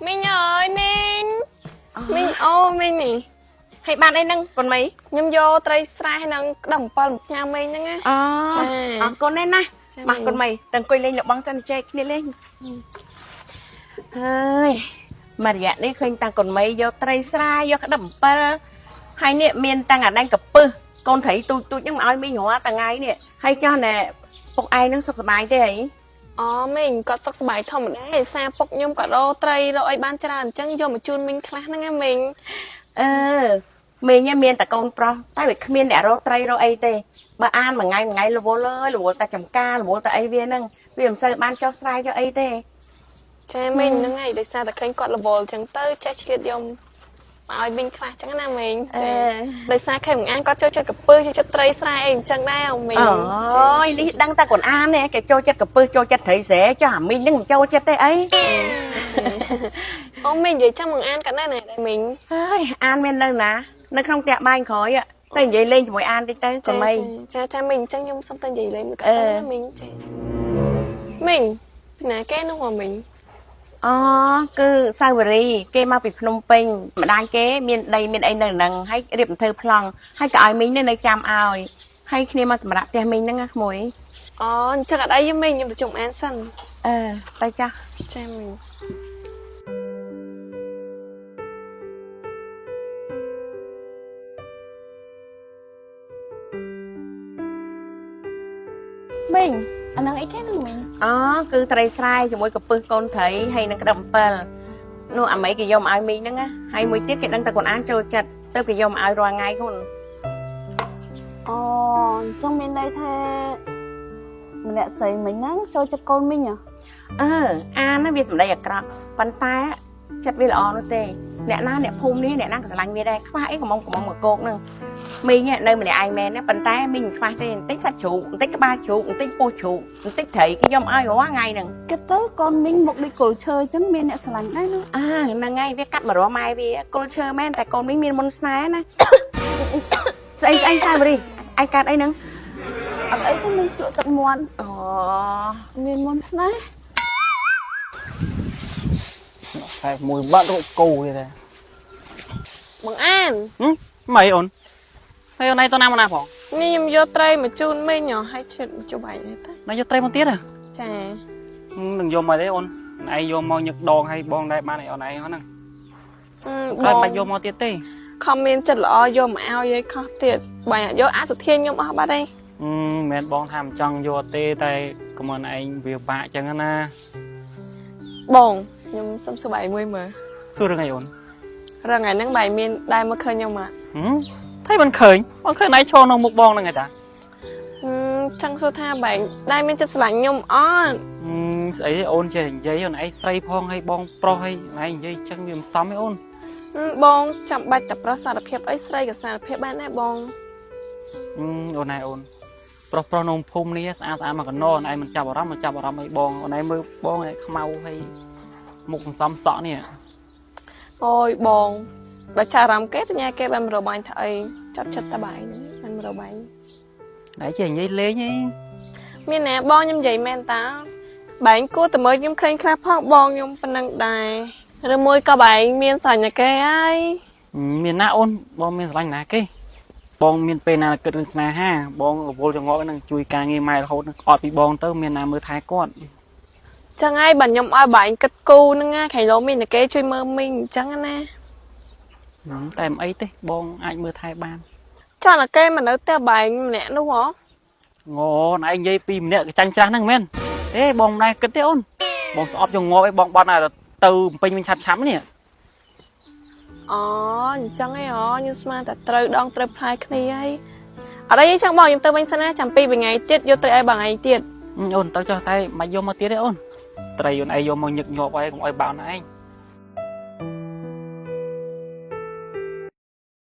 មីងអើយមីងមីងអូមីងនេះ ហើយបានអីហ្នឹងកូនមី ខ្ញុំយកត្រីស្រែនឹងក្តឹម7មកផ្ញើមីងហ្នឹងណា អូអរគុណណាស់មកកូនមីតែអង្គុយលេងលបងសិនចែកគ្នាលេងហើយមួយរយៈនេះឃើញតាំងកូនមីយកត្រីស្រែយកក្តឹម7ហើយនេះមានតាំងអាដាញ់កពឹសកូនត្រីទូចទូចហ្នឹងមកឲ្យមីងរាល់ថ្ងៃនេះហើយចោះណែពុកឯងហ្នឹងសុខសប្បាយទេអី អូមីងគាត់សុខសប្បាយធម្មតាឯសារពុកខ្ញុំក៏រកត្រីរកអីបានច្រើនអញ្ចឹងយកមកជូនមីងខ្លះហ្នឹងណាមីង អឺមីងមានតែកូនប្រុសតែវាគ្មានអ្នករកត្រីរកអីទេបើអានមួយថ្ងៃមួយថ្ងៃរវល់អើយរវល់តែចំការរវល់តែអីវាហ្នឹងវាមិនសូវបានចុះស្រែចុះអីទេ ចាមីងហ្នឹងហើយដោយសារតែឃើញគាត់រវល់អញ្ចឹងទៅចេះឆ្លៀតយកមកឲ្យមីងខ្លះអញ្ចឹងណាមីងចាដោយសារខេមអានគាត់ចូលចិត្តកពឹសចូលចិត្តត្រីស្រែអីអញ្ចឹងដែរមីង អូយនេះដឹងតែកូនអានទេគេចូលចិត្តកពឹសចូលចិត្តត្រីស្រែចុះអាមីងហ្នឹងមិនចូលចិត្តទេអី អូមីងនិយាយចឹងមកអានក៏ដែរណាមីង ហើយអានមាននៅណានៅក្នុងផ្ទះបាយក្រោយទៅនិយាយលេងជាមួយអានតិចទៅកូនមីង ចាចាមីងអញ្ចឹងខ្ញុំសុំទៅនិយាយលេងមួយក៏សិនណាមីងចាមីងពីណាគេនោះហ៎មីង អូគឺសាវរីគេមកពីភ្នំពេញម្ដាយគេមានដីមានអីនៅហ្នឹងហើយរៀបធ្វើប្លង់ហើយក៏ឲ្យមីងនៅចាំឲ្យហើយគ្នាមកសម្រាប់ផ្ទះមីងហ្នឹងណាក្មួយ អូអញ្ចឹងអត់អីទេមីងខ្ញុំទៅជុំអានសិន អឺទៅចា ចាមីង មីងអានឹងអីគេនឹងមីង អូគឺត្រីស្រែជាមួយកពឹសកូនត្រីហើយនឹងក្តឹប7នោះអាមីគេយកមកឲ្យមីងហ្នឹងណាហើយមួយទៀតគេដឹងតែកូនអានចូលចិត្តទៅគេយកមកឲ្យរាល់ថ្ងៃខ្លួន អូអញ្ចឹងមានន័យថាម្នាក់ស្រីមិញហ្នឹងចូលចិត្តកូនមីងហ៎ អឺអានណាវាសម្ដីអាក្រក់ប៉ុន្តែចិត្តវាល្អនោះទេអ្នកណាអ្នកភូមិនេះអ្នកណាក៏ស្រឡាញ់វាដែរខ្វះអីកំងកំងមកគោកហ្នឹងមីងនៅម្នាក់ឯងមែនណាប៉ុន្តែមីងខ្វះទេបន្តិចសាច់ជ្រូកបន្តិចក្បាលជ្រូកបន្តិចពោះជ្រូកបន្តិចត្រីគេយកមកឲ្យរាល់ថ្ងៃហ្នឹង គិតទៅកូនមីងមុខដូចគល់ឈើអញ្ចឹងមានអ្នកស្រឡាញ់ដែរនោះ អើហ្នឹងហើយវាកាត់មករម៉ែវាគល់ឈើមែនតែកូនមីងមានមុនស្នេហ៍ណាស្អីស្អីសាវរីឯងកាត់អីហ្នឹង អត់អីទេមីងឆ្លក់ទឹកមាន់ អូ មានមុនស្នេហ៍ តែមួយបាត់រកគោទៀតដែរ បងអាន ម៉េចអូនហើយអូនឯងទៅណាមកណាផង នេះខ្ញុំយកត្រីមកជូនមីងហើយឈិតជូរបាយនេះតា ណាយកត្រីមកទៀតហ៎ ចា នឹងយកមកទេអូនឯងយកមកញឹកដងហើយបងដែរបានឲ្យអូនឯងហ្នឹងបងមិនយកមកទៀតទេ ខំមានចិត្តល្អយកមកឲ្យឯងខុសទៀតបើយកអសុធានខ្ញុំអស់បាត់ឯង មិនមែនបងថាមិនចង់យកទេតែកុំឲ្យឯងវាបាក់ចឹងណា បងខ្ញុំសុំសួរបាយមួយមើល សួររឿងអីអូន រឿងថ្ងៃហ្នឹងបាយមានដែរមកឃើញខ្ញុំអត់ ថៃមិនឃើញបងឃើញឯងឈរនៅមុខបងហ្នឹងឯតា ចង់សួរថាបែងដែរមានចិត្តស្រឡាញ់ខ្ញុំអត់ ស្អីអូនចេះនិយាយអូនឯងស្រីផងហើយបងប្រុសហើយឯងនិយាយចឹងវាមិនសមទេអូន បងចាំបាច់តែប្រុសសារភាពអីស្រីក៏សារភាពបានដែរបង អូនឯងអូនប្រុសប្រុសក្នុងភូមិនេះស្អាតស្អាតមកកណោអូនឯងមិនចាប់អារម្មណ៍មកចាប់អារម្មណ៍អីបងអូនឯងមើលបងឯងខ្មៅហើយមុខសំសក់នេះ អូយបងបើចាប់អារម្មណ៍គេតញ៉ាគេបានមករបាញ់ថាអីចាប់ចិត្តតបាយហ្នឹងបានមករបាញ់ តែចេះនិយាយលេងអី មានណាបងខ្ញុំនិយាយមែនតាបែងគួរតែមើលខ្ញុំឃើញខ្លះផងបងខ្ញុំប៉ុណ្ណឹងដែរឬមួយក៏បែងមានស្រឡាញ់គេហើយ មានណាអូនបងមានស្រឡាញ់ណាគេបងមានពេលណាគិតរឿងស្នេហាបងរវល់ចងក់នឹងជួយការងារម៉ែរហូតអត់ពីបងទៅមានណាមើលថែគាត់ ចឹងហើយបើខ្ញុំឲ្យបែងគិតគូហ្នឹងណាខៃឡូមានតែគេជួយមើលមីងអញ្ចឹងណា តែមិនអីទេបងអាចមើលថែបាន ចាស់គេមកនៅផ្ទះបែងម្នាក់នោះហ៎ ងអូនឯងនិយាយពីម្នាក់ចាញ់ច្រាស់ហ្នឹងមែនទេបងមិនដែរគិតទេអូនបងស្អប់ចងងាប់ឯងបងបត់ណាទៅពេញវិញឆាប់ឆាប់នេះ អូអញ្ចឹងឯងហ៎ខ្ញុំស្មានតែត្រូវដងត្រូវផ្លែគ្នាហើយអត់អីចឹងបងខ្ញុំទៅវិញសិនណាចាំពីថ្ងៃទៀតយកត្រីឲ្យបងថ្ងៃទៀត អូនទៅចុះតែមិនយកមកទៀតទេអូនត្រីអូនឯងយកមកញឹកញាប់ហើយកុំឲ្យបោនឯង